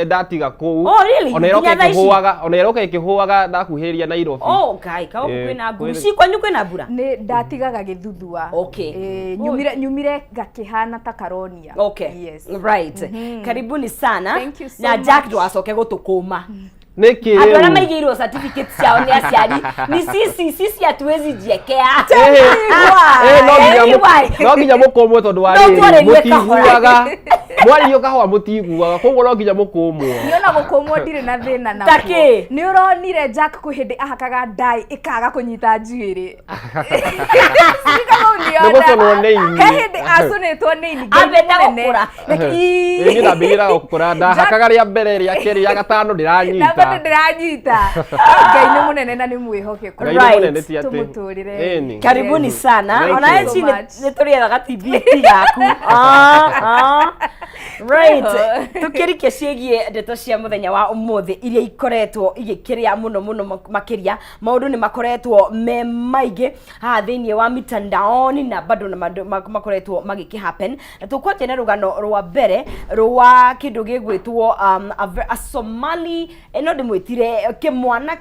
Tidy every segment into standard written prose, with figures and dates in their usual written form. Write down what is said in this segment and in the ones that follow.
Ndatiga kũu. Oh, really? Ona ĩroka Nginya thaa ici? ĩkĩhũaga, ona ĩroka ĩkĩhũaga ndakuhĩrĩria Nairobi. Oh, Ngai, kaũkũ kwĩna nguru. Ci kwanyu kwĩna mbura? Nĩ ndatigaga gĩthuthua. Ĩĩ, nyumire ngakĩhana ta karonia. Yes. Right. Karibuni sana. Thank you so Na Jack much. ndũgacoke gũtũkũma. Nĩkĩ Andũ arĩa rĩu? maigĩirwo certificate ciao nĩ aciari. Ni sisi, sisi hatuwezi jiekea. No nginya Why? no nginya mũkũmwo tondũ wa No rĩrĩ twarĩrie kahora. mũtiguaga, mwarĩrio kahũa mũtiguaga, koguo no nginya mũkũmwo. Niona gũkũmwo ndirĩ na thĩna Ta kĩ? Nĩ ũronire Jack kwĩ hĩndĩ ahakaga ndai ĩkaga kũnyita njuĩrĩ. Nĩ gũcũnwo nĩ ini. He hĩndĩ acũnĩtwo nĩ ini, Ngai Ambĩte mũnene. gũkũra. Ĩĩ, niĩ ndambĩrĩra gũkũra, ndahakaga rĩa mbere, rĩa kerĩ, rĩa gatano Na bado ndĩranyita. ndĩranyita. Ngai nĩ mũnene na nĩ mwĩhokeku. Ngai nĩ Right. mũnene ti atĩ. Tũmũtũrĩre. Ĩni. Karibuni sana. Thank Ona you. eci So much. nĩ tũrĩethaga TBT gaku. Ah, ah. Right. Tũkĩrikia ciĩgiĩ ndeto cia mũthenya wa ũmũthĩ iria ikoretwo igĩkĩrĩa mũno mũno makĩria. Maũndũ nĩ makoretwo me maingĩ haha thĩinĩ wa mitandaoni na bado na maũndũ makoretwo magĩkĩ happen. Na tũkwanjia na rũgano rwa mbere rwa kĩndũ gĩgwĩtwo a Somali, no ndĩmwĩtire kĩmwana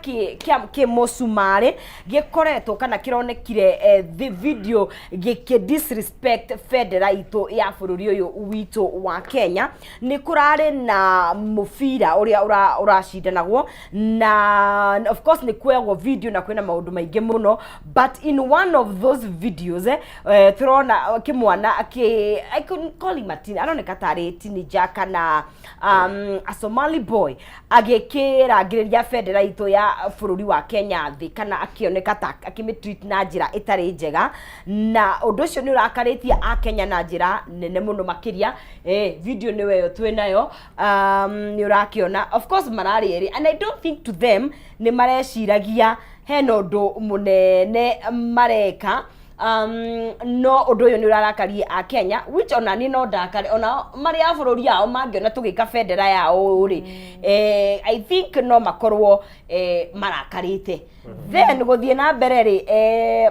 kĩ mũcumarĩ gĩkoretwo kana kĩronekire the video gĩkĩ disrespect bendera itũ ya bũrũri ũyũ witũ wa Kenya. Nĩ kũrarĩ na mũbira ũrĩa ũracindanagwo na of course nĩ kuoyagwo video na kwĩna maũndũ maingĩ mũno, but in one of those videos tũrona kĩmwana kĩ, I could call him a teen, aroneka tarĩ teenager kana a Somali boy agĩkĩrangĩrĩria bendera itũ ya bũrũri wa Kenya thĩ, kana akĩoneka ta akĩmĩtreat na njĩra ĩtarĩ njega, na ũndũ ũcio nĩ ũrakarĩtie a Kenya na njĩra nene mũno makĩria. Video nĩyo ĩyo twĩ nayo, nĩ ũrakĩona of course mararĩ erĩ, and I don't think to them nĩ mareciragia hena ũndũ mũnene mareka. No ũndũ ũyũ nĩ ũrarakarie a Kenya, which ona niĩ no ndakare, ona marĩ a bũrũri yao mangĩona tũgĩka bendera yao rĩ, I think no makorwo marakarĩte. Then gũthiĩ na mbere rĩ,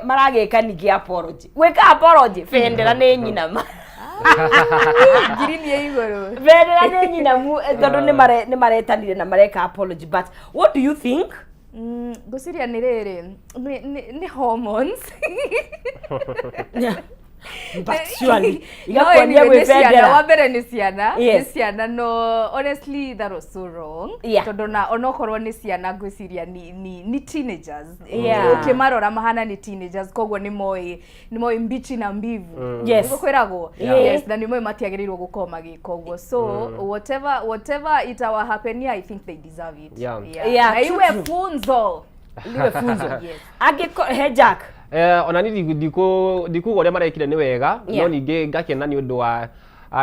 maragĩka ningĩ apology, gwĩka apology, bendera nĩ nyinama. Ngiri nĩ igũrũ. Bendera nĩ nyinamu, tondũ nĩ maretanire na mareka apology, but what do you think? Ngwĩciria nĩ rĩrĩ, nĩ hormones. But surely No, igakuonia anyway, gwĩ nĩ ciana. bendera. Wa mbere nĩ ciana, nĩ ciana, no honestly that was so wrong, tondũ na onokorwo nĩ ciana, ngwĩciria ni teenagers. Ũkĩmarora mahana nĩ teenagers, koguo nĩ moĩ mbichi na mbivu. Nĩguo kwĩragwo. Yes, na nĩ moĩ matiagĩrĩirwo gũkorwo magĩka ũguo, so whatever itawahappenia, I think they deserve it. Yeah, Na true, iwe true. funzo. Liwe funzo. Yes. Angĩko he Jack. Ona ni ndikuga ũrĩa marekire nĩ wega, no ningĩ ngakena nĩ ũndũ wa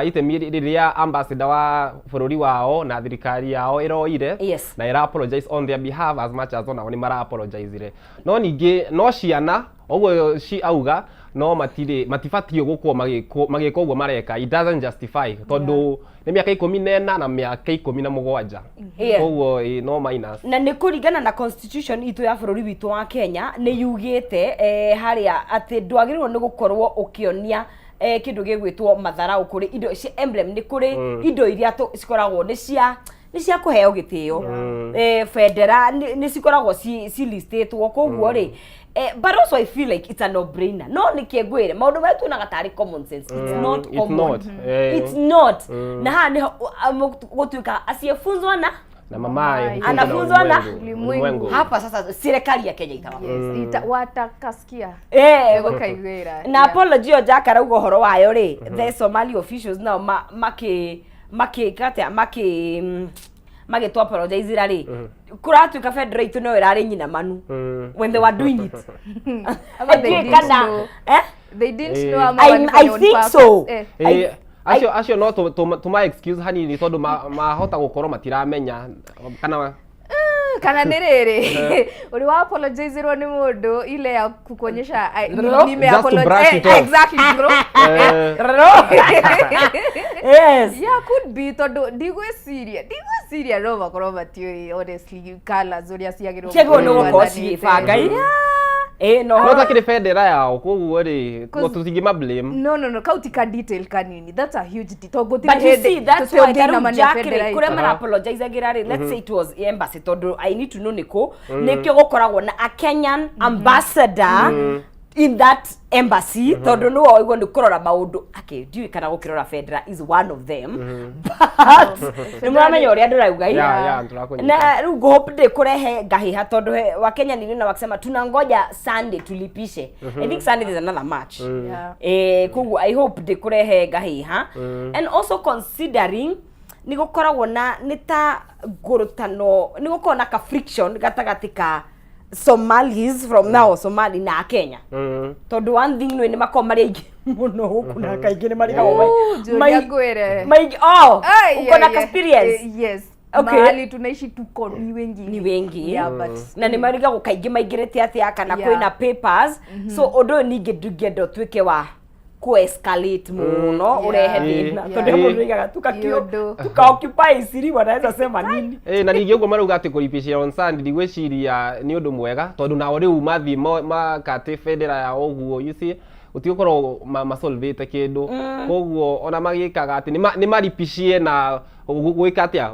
itemi rĩrĩa ambassador wa bũrũri wao na thirikari yao ĩroire na ĩra apologize on their behalf, as much as onao nĩ mara apologizire. No ningĩ no ciana ũguo ci auga, no matirĩ matibatiĩ gũkorwo magĩka ũguo mareka. It doesn't justify, tondũ nĩ mĩaka 14 na mĩaka 17. Koguo no minus. Na nĩ kũringana na constitution itũ ya bũrũri witũ wa Kenya, nĩ yugĩte harĩa atĩ ndwagĩrĩirwo nĩ gũkorwo ũkĩonia kĩndũ gĩgwĩtwo matharau kũrĩ indo cia emblem. Nĩ kũrĩ indo iria cikoragwo nĩ cia kũheo gĩtĩo, bendera nĩ cikoragwo ci listĩtwo, koguo rĩ, but also I feel like it's a no brainer. No nĩkĩ ngwĩre, maũndũ marĩa tuonaga tarĩ common sense, it's not It's common. not. It's not. Na haha nĩho gũtuĩka asiyefunzwa na na mamaye hufunzwa Anafunzwa na ulimwengu. Ulimwengu. Hapa sasa serikali ya Kenya itawa Yes, watakasikia. Gũkaiguĩra. Na apology ĩyo Jack arauga ũhoro wayo rĩ, the Somali officials nao makĩ makĩka atĩa, magĩtũ apologize rĩ, kũratuĩka bendera itũ no ĩrarĩ nyina manu when they were doing it. Ama they Ndiũĩ didn't kana know. eh? They didn't know ama I walifanya on think purpose. so. Acio no tũma excuse hanini, tondũ mahota gũkorwo matiramenya kana Kana nĩ rĩrĩ, ũrĩ wa apologizerwo nĩ mũndũ ile ya kukuonyesha Bro. nime Just to brush it off. Exactly, bro. Yeah, could be, tondũ ndigwĩciria no makorwo matiũĩ honestly colours ũrĩa ciagĩrĩirwo ciagĩrĩirwo nĩ gũkorwo gũkorwo ciathanĩte. cigĩbanga. Ĩ no No takĩrĩ bendera yao koguo rĩ tũtingĩma blame. No, no, no, kau ti ka detail kanini, that's a huge detail. Tondũ gũtirĩ But you hĩndĩ see, that's why tarĩu tũtingĩinamania Jack bendera rĩ, itũ. kũrĩa mara apologizagĩra rĩ, let's say it was embassy, tondũ I need to know nĩkũ, nĩkĩo gũkoragwo na a Kenyan ambassador in that embassy, tondũ nĩwe waigua nĩ kũrora maũndũ akĩ ndiũĩ kana gũkĩrora bendera is one of them, but nĩ mũramenya ũrĩa ndĩrauga. Yeah, tũrakũnyita. Na rĩu ngũhope ndĩkũrehe ngahĩha tondũ Wakenya niliona wakisema tunangoja Sunday tulipishe. I think Sunday there's another match. Koguo I hope ndĩkũrehe ngahĩha, and also considering nĩ gũkoragwo na nĩ ta ngũrũtano, nĩ gũkoragwo na ka friction gatagatĩ ka Somalis from now Somali na Kenya, tondũ one thing nĩ makoragwo marĩ aingĩ mũno gũkũ na kaingĩ nĩ marigagwo Ooh, Julia ngwĩre. maingĩ oh Ai, uko na ai, ai. experience. Yes. Okay. Mahali tunaishi tuko ni wengi. Ni wengi. Yeah, but Na nĩ marigagwo kaingĩ maingĩrĩte atĩa kana kwĩna papers, so ũndũ ũyũ ningĩ ndingĩenda ũtuĩke wa ku escalate mũno ũrehe thĩna, tondũ mũndũ oigaga tukakio Ũndũ. tuka occupy isiri wanaweza sema nini. Na ningĩ ũguo marauga atĩ kũripishia on Sunday ndigwĩciria nĩ ũndũ mwega tondũ nao rĩu mathiĩ makate bendera yao ũguo, you see, gũtigũkorwo masolvĩte kĩndũ, koguo ona magĩkaga atĩ nĩ maripicie na gwĩka atĩa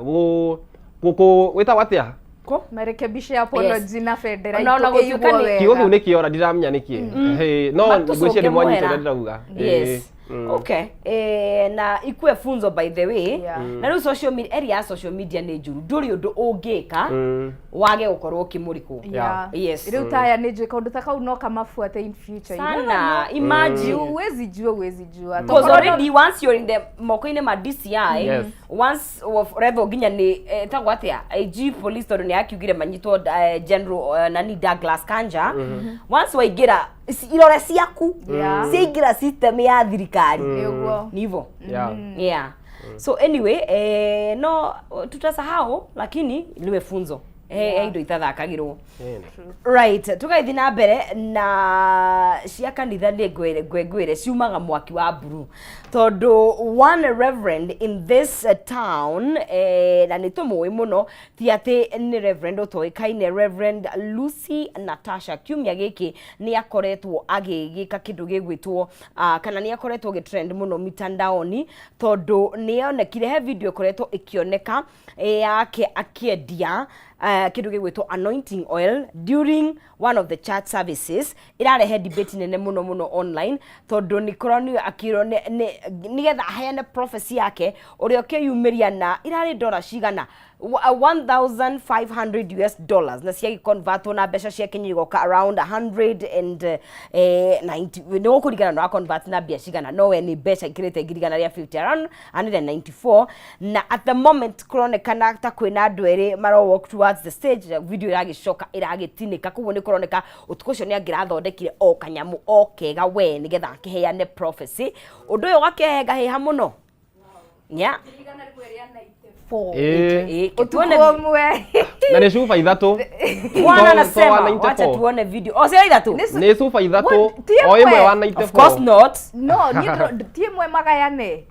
gwĩtagwo atĩa? Ko? Marekebishe apology na bendera Ona itũ gũtuĩka ĩigwo wega. Kiugo kĩu nĩ kĩora ndiramenya nĩkĩ. No Matũcoke ngwĩciria nĩ mwanyita mwera. ũrĩa ndĩrauga. Yes. Okay, na ikue funzo by the way. Na rĩu social media area ya social media nĩ njũru, ndũrĩ ũndũ ũngĩka wage gũkorwo ũkĩmũrĩkwo. Yes. Rĩu taya nĩ njũĩ kaũndũ ta kau no kamabuate in future. You never Sana, know. imagine. Huwezi jua, huwezi jua. Because Tokorwo already once you're in the moko-inĩ ma DCI, once rethwo nginya nĩ tagwo atĩa IG police, tondũ nĩ akiugire manyitwo general nani Douglas Kanja, once waingĩra irore ciaku ciaingĩra system ya thirikari, Nĩ ũguo. ni hivyo. Yeah, so anyway, no tutasahau, lakini liwe funzo indo itathakagĩrwo. Right, tũgagĩthiĩ na mbere na cia kanitha. Nĩ ngwĩre ngwĩre ciumaga mwaki wa mburu tondũ one reverend in this town, na nĩ tũmũĩ mũno, ti atĩ nĩ reverend ũtoĩkaine, Reverend Lucy Natasha, kiumia gĩkĩ nĩ akoretwo agĩgĩka kĩndũ gĩgwĩtwo kana nĩ akoretwo agĩtrend mũno mitandaoni tondũ nĩ onekire he video ĩkoretwo ĩkĩoneka yake akĩendia kĩndũ gĩgwĩtwo anointing oil during one of the church services. Ĩrarehe debate nene mũno mũno online tondũ nĩ kũronio akĩrwo nĩgetha aheane prophecy yake ũrĩa ũkĩyumĩria na irarĩ dola cigana 1500 US dollars, na ciagĩconvertwo na mbeca cia Kenya igoka around 190, nĩ gũkũringana na convert na mbia cigana, no we nĩ mbeca ikĩrĩte 150,000, around 194. Na at the moment kũronekana ta kwĩna andũ erĩ maro walk towards the stage, video ĩragĩcoka ĩragĩtinĩka, koguo nĩ kũroneka ũtukũ ũcio nĩ angĩrathondekire o kanyamũ o kega we nĩgetha akĩheane prophecy. Ũndũ ũyũ ũgakĩhe ngahĩha mũno, yeah. Ũtukũ Tuone ũmwe. Na nĩ cuba ithatũ. Bwana To anasema 194. wacha tuone video. O sio ithatũ? Nĩ cuba ithatũ What? Ti o ĩmwe ĩmwe. 194. Of course not. No, niĩ ti ĩmwe magayane.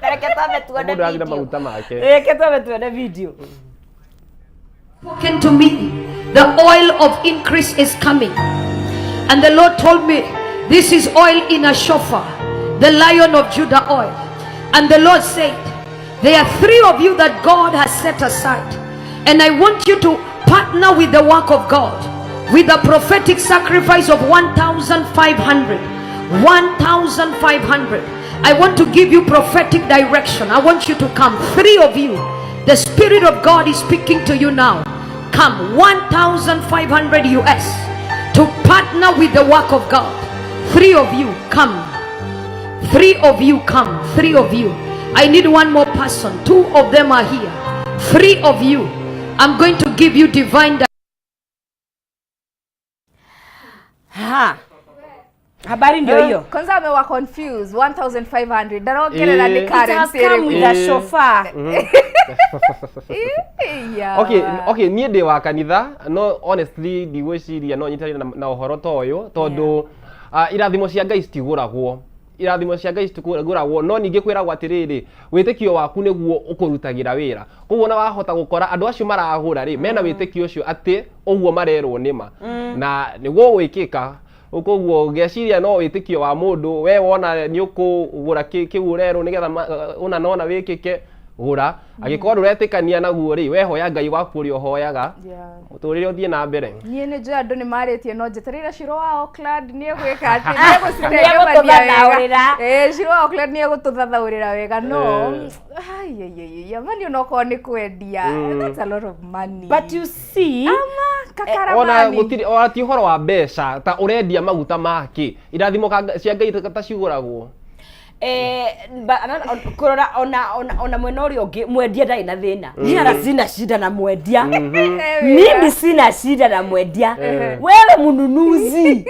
Reke twambe tuone Mũndũ agire video. maguta make. Reke twambe tuone video. Spoken to me, the oil of increase is coming. And the Lord told me, this is oil in a shofar, the Lion of Judah oil. And the Lord said, there are three of you that God has set aside. And I want you to partner with the work of God with a prophetic sacrifice of 1,500. 1,500. I want to give you prophetic direction. I want you to come. Three of you. The Spirit of God is speaking to you now. Come, 1,500 US to partner with the work of God. Three of you, come. Three of you, come. Three of you. I need one more person. Two of them are here. Three of you. I'm going to give you divine Ha. Habari ndio hiyo. Kwanza amewa confuse 1500 ndarongerera nĩ Ĩĩ. It has currency come with a Ĩĩ. shofar. Yeah. Okay, niĩ ndĩ wa kanitha, no honestly ndigwĩciria no nyitanĩre na ũhoro ta ũyũ tondũ irathimo cia Ngai citigũragwo. Irathimo cia Ngai citikũgũragwo, no ningĩ kwĩragwo atĩrĩrĩ, wĩtĩkio waku nĩguo ũkũrutagĩra wĩra. Koguo ona wahota gũkora andũ acio maragũra rĩ, mena wĩtĩkio ũcio atĩ ũguo marerwo nĩma na nĩguo gwĩkĩka. Koguo ngeciria no wĩtĩkio wa mũndũ, we wona nĩ ũkũgũra kĩu ũrerwo nĩgetha ũna na ũna wĩkĩke, gũra. Angĩkorwo ndũretĩkania naguo rĩ, we hoya Ngai waku ũrĩa ũhoyaga, mũtũrĩre ũthiĩ na mbere. Niĩ nĩ njũĩ andũ nĩ marĩtie, no njetereire Shiro wa Auckland nĩ egwĩka atĩ nĩ egũcitengemania wega. Ĩĩ, Shiro wa Auckland nĩ egũtũthathaũrĩra wega, no ai, ai, ai, ai, mani onokorwo nĩ kwendia, that's a lot of money. But you see, ama ona kakaramani. Gũtirĩ ona ti ũhoro wa mbeca, ta ũrendia maguta makĩ, irathimo cia Ngai ta cigũragwo? Kũrora ona mwena ũrĩa ũngĩ, mwendia ndarĩ na thĩna. Niĩ hata sina shida na mwendia. Mimi sina shida na mwendia. Wewe mnunuzi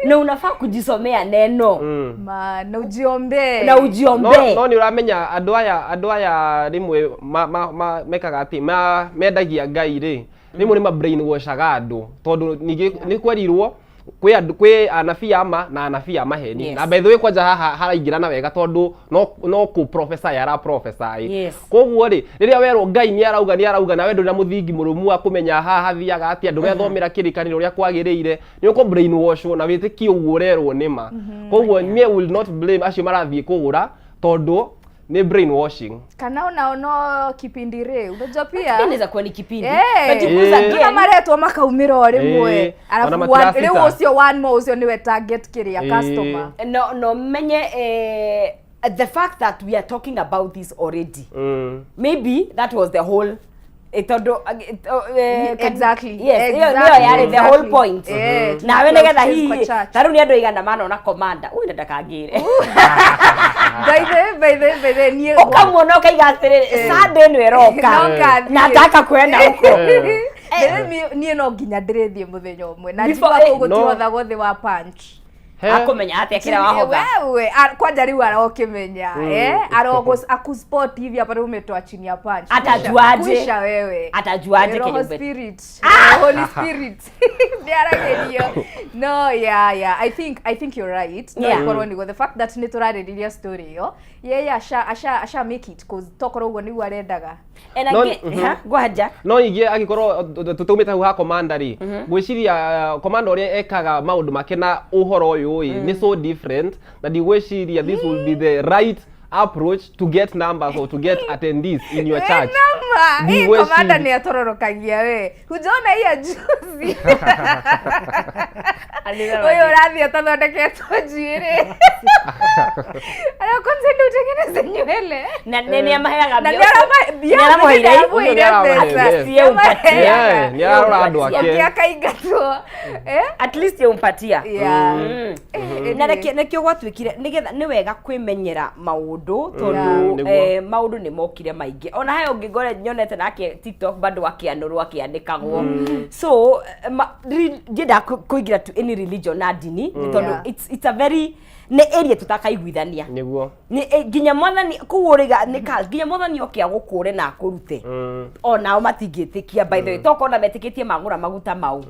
na unafaa kujisomea neno Ma, na ujiombee. Na ujiombee. No nĩ ũramenya andũ aya rĩmwe mekaga atĩ mendagia Ngai rĩ, rĩmwe nĩ ma brainwashaga andũ, tondũ ningĩ nĩ kwerirwo kwĩ andũ, kwĩ anabii ama na anabii a maheni. Na by the way, kwanja haha haraingĩrana wega, tondũ no kũ prophesy ara prophesy. Koguo rĩ, rĩrĩa werwo Ngai nĩ arauga, nĩ arauga, nawe ndũrĩ na mũthingi mũrũmu wa kũmenya haha hathiaga atĩa, ndũgethomera kĩrĩkanĩro ũrĩa kwagĩrĩire, nĩ ũkũ brainwashwo na wĩtĩkie ũguo ũrerwo nĩma. Koguo niĩ will not blame acio marathiĩ kũgũra, tondũ nĩ brainwashing. Kana onao no kipindi rĩ, unajua pia Inaweza kuwa ni kipindi. Eh. But because again, Kama maretwo makaumĩra o rĩmwe. Ona Arabu matiracita. rĩu ũcio one more, ũcio nĩwe target kĩrĩa customer. No menye, the fact that we are talking about this already, maybe that was the whole, tondũ yes, ĩyo nĩyo yarĩ the whole point. Nawe nĩgetha kwa hihi church. ta rĩu nĩ andũ aigana manona commander ũyũ na ndakangĩre? By the way, niĩ Ũkamuona ũkaiga atĩrĩrĩ, Sunday ĩno ĩroka No ngathiĩ. nataka kwenda huko. By the way, niĩ no nginya ndĩrĩthiĩ mũthenya ũmwe na Before- njigua kũu gũtihothagwo thĩ wa punch. Akũmenya atĩa kĩrĩa wahotha? Wewe, kwanja rĩu arokĩmenya, arogo akuspot hivi hapa umetoa chini ya punch. Atajuaje? Kuisha wewe. Atajuaje Roho kenye Spirit, Holy Spirit nĩaragĩrio. No, yeah, I think you're right. No ikorwo nĩguo the fact that nĩ tũrarĩrĩria story ĩyo, yeye asha make it, 'cause tokorwo ũguo nĩguo arendaga. And No, again, ha? Go ahead, Jack. No ningĩ angĩkorwo tũtũmĩte hau ha commander rĩ, ngwĩciria commander ũrĩa ekaga maũndũ make na ũhoro ũyũ ĩ nĩ so different, na ndigwĩciria this will be the right approach to get numbers or to get attendees in your church. Nama hii Ndigwĩciria. commander nĩ atororokagia. We hujaona hii ya juzi, ũyũ ũrathiĩ atathondeketwo njuĩrĩ, kwanza ndio utengeneze nywele. Na nĩ amaheaga Na mbia. nĩ Nĩ aramũheire Nĩ mbeca. Yes. Ye umpatia. Yeah, nĩ ararora andũ ake. Ũngĩ akaingatwo, eh? At least yaumpatia. Yeah. Na nĩkĩo gwatuĩkire nĩgetha nĩ wega kwĩmenyera maũndũ, tondũ Nĩguo. Maũndũ nĩ mokire maingĩ. Ona he ũngĩ ngore nyonete nake TikTok bado akĩanũrwo akĩanĩkagwo. So ndiendaga kũingĩra to any religion na ndini, nĩ tondũ it's a very nĩ area tutakaiguithania. Nĩ nginya mwathani kũu ũrĩga nĩ ka nginya mwathani oke agũkũre na akũrute, onao matingĩtĩkia. By the way, tokorwo metĩkĩtie magũra maguta mau.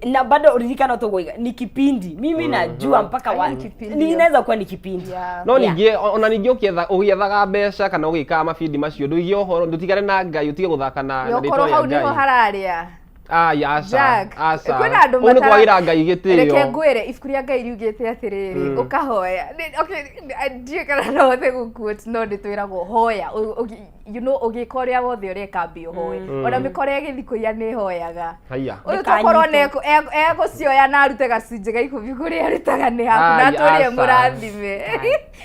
Na bado ririkana tũgũiga ni kipindi. Mimi najua mpaka wa Ni kipindi. Ni inaweza kuwa ni kipindi. No ningĩ ona ningĩ ũgĩethaga mbeca kana ũgĩkaga mabindi macio, ndũigie ũhoro, ndũtigane na Ngai, ũtige gũthaka na rĩtwa Yokorwo rĩa hau nĩho Ngai. hararĩa. Ai, aca. Jack, Aca. kwĩna andũ Kũu nĩ kwagĩra Ngai Reke gĩtĩo. ngwĩre, ibuku rĩa Ngai riugĩte atĩrĩrĩ, ũkahoya. Okay, ndiũĩ kana no hote gũquote, no nĩ twĩragwo hoya. Ũgĩka ũrĩa wothe ũreka, ambia ũhoe. Ona mĩkora ĩgĩthiĩ kũiya nĩ ĩhoyaga. Haiya. Ũyũ tokorwo nĩ egũcioya na arute gacunjĩ ga 10 kũrĩa arutaga nĩ haku na Ai, atũrĩe aca. mũrathime.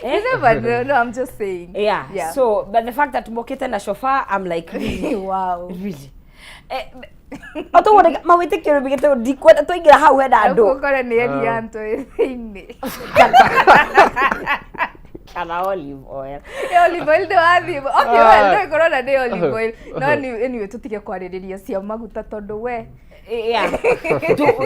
You never know. No, I'm just saying. So but the fact that mokĩte na shofar, I'm like, really? Really? Otoguo mawĩtĩkio nĩ ndikwenda twaingĩra hau hena Arabu andũ. ũkore nĩ Elianto ĩ thĩinĩ. Kana olive oil. Ĩ olive oil ndĩwathiĩ. Okay, well, no ĩkorwo na nĩ olive oil. No anyway, tũtige kwarĩrĩria cia maguta tondũ we Yeah,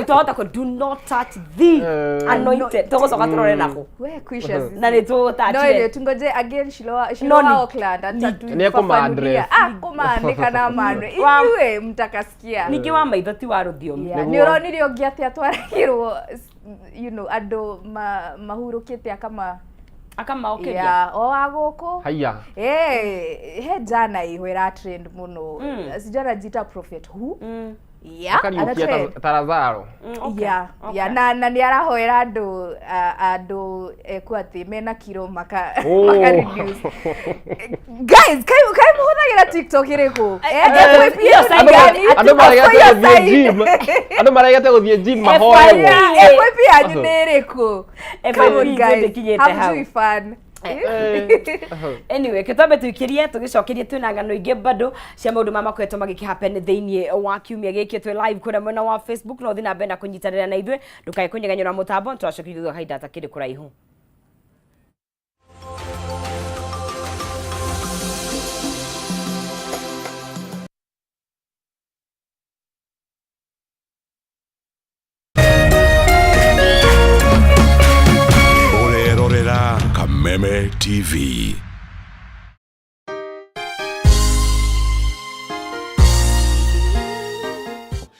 twahota kũ do not touch the anointed, tũgũcoka tũrore nako. We kwisha sisi. Na nĩ No ĩrĩ tũtachire. tungoje again Shiloh, Shiloh No, Auckland Nĩ ekũma-address. atatufafanulia. Ah, kũmaandĩka na manwe inyuĩ mtakasikia. Ningĩ wa maitho ti wa rũthiomi. Yeah, nĩ ũronire ũngĩ atĩ atwaragĩrwo andũ mahurũkĩte akama Akamaũkĩria. Yeah, o wa gũkũ. Haiya. Eh, he jana iho ira trend muno. Sijui anajiita prophet who. Yeah, ana Akariũkia trend. ta Lazaro. Yeah, yeah, na nĩ arahoera andũ andũ eku atĩ mena kiro maka Oh. maka reduce. Guys, kai mũhũthagĩra TikTok ĩrĩkũ? Eh, FYP Iyo yenu side ni gani? Andũ maregete Iyo gũthiĩ side. gym. Andũ maregete gũthiĩ gym mahoerwo. Yeah, FYP yanyu nĩ ĩrĩkũ? Come on, FYP guys. ndĩkinyĩte hau. Hamjui fun. Anyway, kĩtwambe tũikĩrie tũgĩcokerie twĩna ng'ano ingĩ bado cia maũndũ marĩa makoretwo magĩkĩhappen thĩinĩ wa kiumia gĩkĩ. Twĩ live kũrĩa mwena wa Facebook, no ũthiĩ na mbere na kũnyitanĩra na ithuĩ, ndũkae kũnyeganyũra mũtambo, tũracokeria thutha wa kahinda gatakĩrĩ kũraihu. Ũrerorera Kameme TV.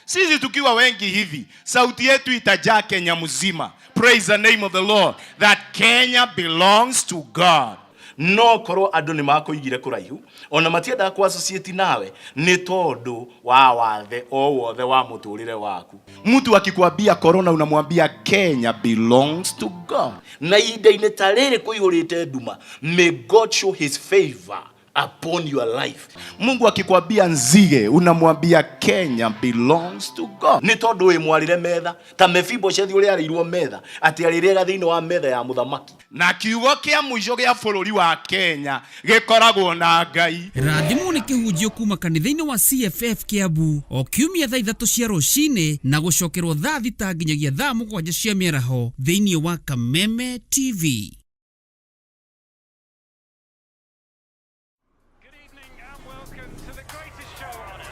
Sisi tukiwa wengi hivi, sauti yetu itajaa Kenya mzima. Praise the name of the Lord that Kenya belongs to God. No korwo andũ nĩ makũigire kũraihu ona matiendaga kũ associate nawe nĩ tondũ wa wathe o wothe wa mũtũrĩre waku. Mtu akikwambia corona unamwambia Kenya belongs to God. Na ihinda-inĩ ta rĩrĩ kũihũrĩte nduma, may God show his favor upon your life. Mungu akikwambia nzige unamwambia Kenya belongs to God. Nĩ tondũ wĩ mwarĩre metha ta Mefiboshethi ũrĩa arĩirwo metha atĩ arĩrĩaga thĩinĩ wa metha ya mũthamaki. Na kiugo kĩa mũico gĩa bũrũri wa Kenya gĩkoragwo na Ngai. Rathimwo nĩ kĩhunjio kuma kanitha-inĩ wa CFF Kiambu o kiumia thaa 3 cia rũcinĩ na gũcokerwo thaa 6 nginyagia thaa 7 cia mĩaraho thĩinĩ wa Kameme TV.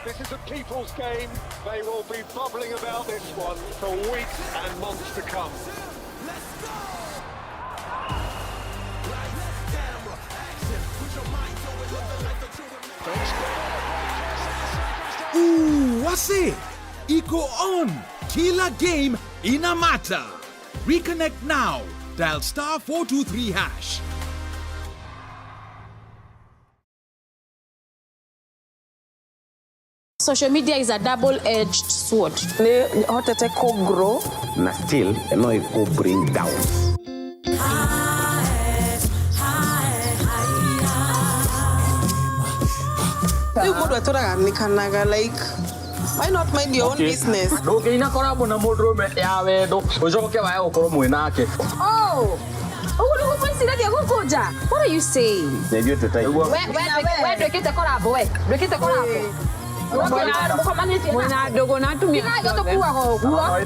This is a people's game. They will be bubbling about this one for weeks and months to come. Ooh, wase! Iko on! Kila game inamata! Reconnect now. Dial star 423#. Social media is a double-edged sword. Nĩ hotete kũ grow na still no ĩkũ bring down. Rĩu mũndũ atũraga nĩkanaga, like, why not mind your own business? Ndũngĩina korabo na mũndũrũme ya wendo ũcoke wae gũkorwo mwĩ nake. Oh, ũguo nĩguo mwĩciragia gũkũ nja? What are you saying? Ithuĩ tũtaiguaga. We ndwĩkĩte korabo, we ndwĩkĩte korabo. Mwĩna ndũgũ na atumia. Tũkuaga ũguo.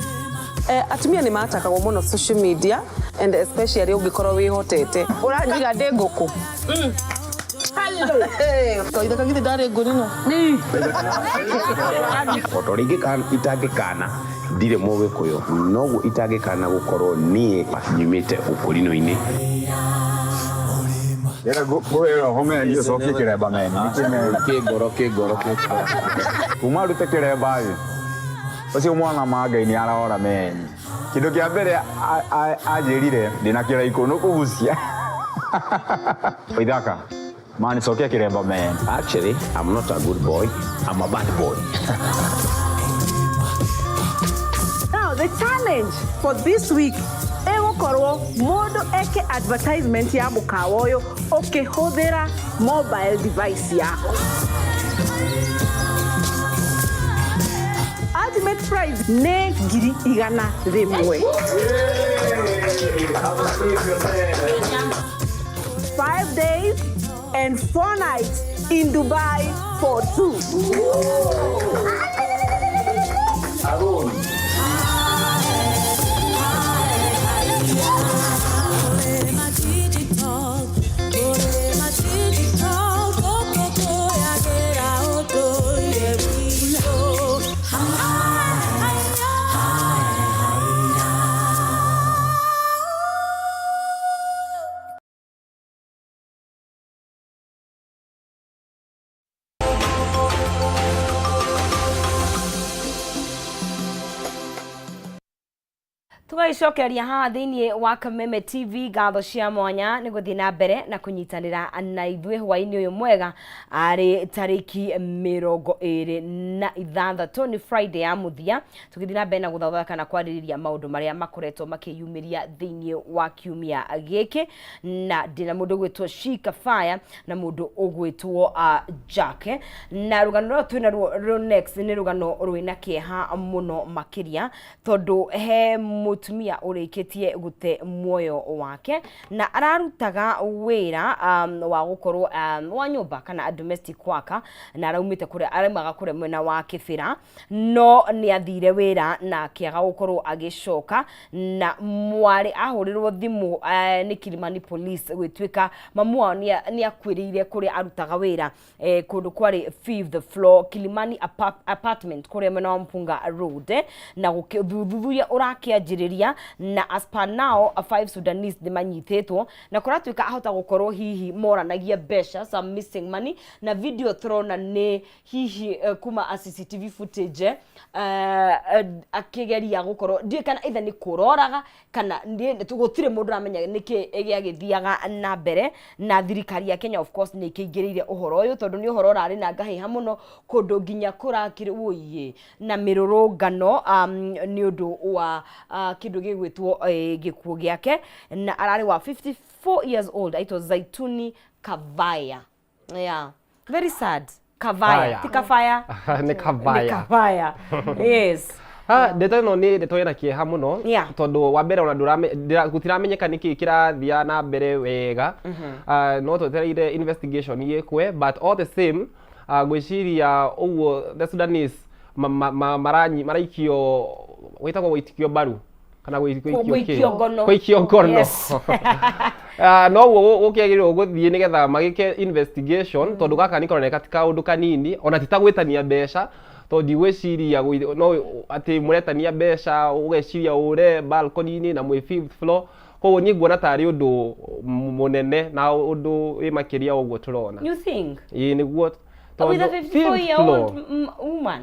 Atumia nĩ matakagwo mũno social media and especially ũngĩkorwo wĩhotete. Ũranjiga ndĩ ngũkũ. Kaithe kagithĩ ndarĩ ngũrino. O ta ũrĩa itangĩkana ndirĩ mũgĩkũyũ, noguo itangĩkana gũkorwo niĩ nyumĩte ũkũrino-inĩ. Ndĩrenda ngũhe roho meni ũcokie kĩremba meni. Kĩngoro kĩngoro kĩngoro. Kuma rute kĩremba ĩ, ũcio mwana ma Ngai nĩ arora meni. Kĩndũ kĩa mbere anjĩrire ndĩna kĩraikũ nĩ kũgucia. Ithaka, mani cokia kĩremba meni. Actually, I'm not a good boy, I'm a bad boy. Now the challenge for this week ĩgũkorwo mũndũ eke advertisement ya mũkawa ũyũ ũkĩhũthĩra mobile device yaku. Ultimate prize nĩ 100,000. 5 days and 4 nights in Dubai for 2. Tũgagĩcokereria haha thĩinĩ wa Kameme TV ngatho cia mwanya nĩ gũthiĩ na mbere na kũnyitanĩra na ithuĩ hwainĩ ũyũ mwega arĩ tarĩki 26 nĩ Friday ya mũthia tũgĩthiĩ na mbere na gũthatha kana kwarĩrĩria maũndũ marĩa makoretwo makĩyumĩria thĩinĩ wa kiumia gĩkĩ na ndĩna mũndũ ũgwĩtwo Shika Fire na mũndũ ũgwĩtwo Jack na rũgano rũrĩa twĩna ruo next nĩ rũgano rwĩna kĩeha mũno makĩria tondũ he mũtumia ũrĩkĩtie gũte muoyo wake na ararutaga wĩra wa gũkorwo wa nyũmba kana a domestic worker na araumĩte kũrĩa araumaga kũrĩa mwena wa Kĩbĩra no nĩ athire wĩra na akĩaga gũkorwo agĩcoka na mwarĩ ahũrĩrwo thimũ nĩ Kilimani Police gwĩtuĩka mamu wao nĩ akuĩrĩire kũrĩa arutaga wĩra kũndũ kwarĩ fifth floor Kilimani apartment kũrĩa mwena wa Mpunga Road na ũthuthuria ũrakĩanjĩrĩria na as per now 5 Sudanese nĩ manyitĩtwo na kũratuĩka ahota gũkorwo hihi moranagia mbeca some missing money na video tũrona nĩ hihi kuma a CCTV footage akĩgeria gũkorwo ndiũĩ kana either nĩ kũroraga kana gũtirĩ mũndũ ũramenya nĩkĩ gĩagĩthiaga na mbere na thirikari ya Kenya of course nĩ ĩkĩingĩrĩire ũhoro ũyũ tondũ nĩ ũhoro ũrarĩ na ngahĩha mũno kũndũ nginya kũrakĩrĩ ũiĩ na mĩrũrũngano nĩ ũndũ wa kĩndũ gĩgwĩtwo gĩkuũ gĩake na ararĩ wa 54 years old aitwo Zaituni Kavaya. Yeah, very sad. Kavaya. Kavaya. Ti Kavaya. Nĩ Kavaya. Nĩ Kavaya. Yes. Ha, ndeto ĩno nĩ ndeto ĩna kĩeha mũno tondũ wa mbere ona gũtiramenyeka nĩkĩ kĩrathia na mbere wega. Ah, no twetereire investigation ĩkwe but all the same ngwĩciria ũguo the Sudanese maraikio gwĩtagwo gũitikio mbaru kana gũikio kĩ? Gũikio ngono. Gũikio ngono. Yes. Ah, noguo gũkĩagĩrĩirwo gũthiĩ nĩgetha magĩke investigation tondũ gaka nĩ karoneka ti kaũndũ kanini ona ti ta gwĩtania mbeca tondũ ndigwĩciria no atĩ mũretania mbeca ũgeciria ũre balcony-inĩ na mwĩ fifth floor koguo niĩ nguona tarĩ ũndũ mũnene na ũndũ wĩ makĩria wa ũguo tũrona. You think? Ĩĩ nĩguo With a tondũ 54 fifth year old floor woman.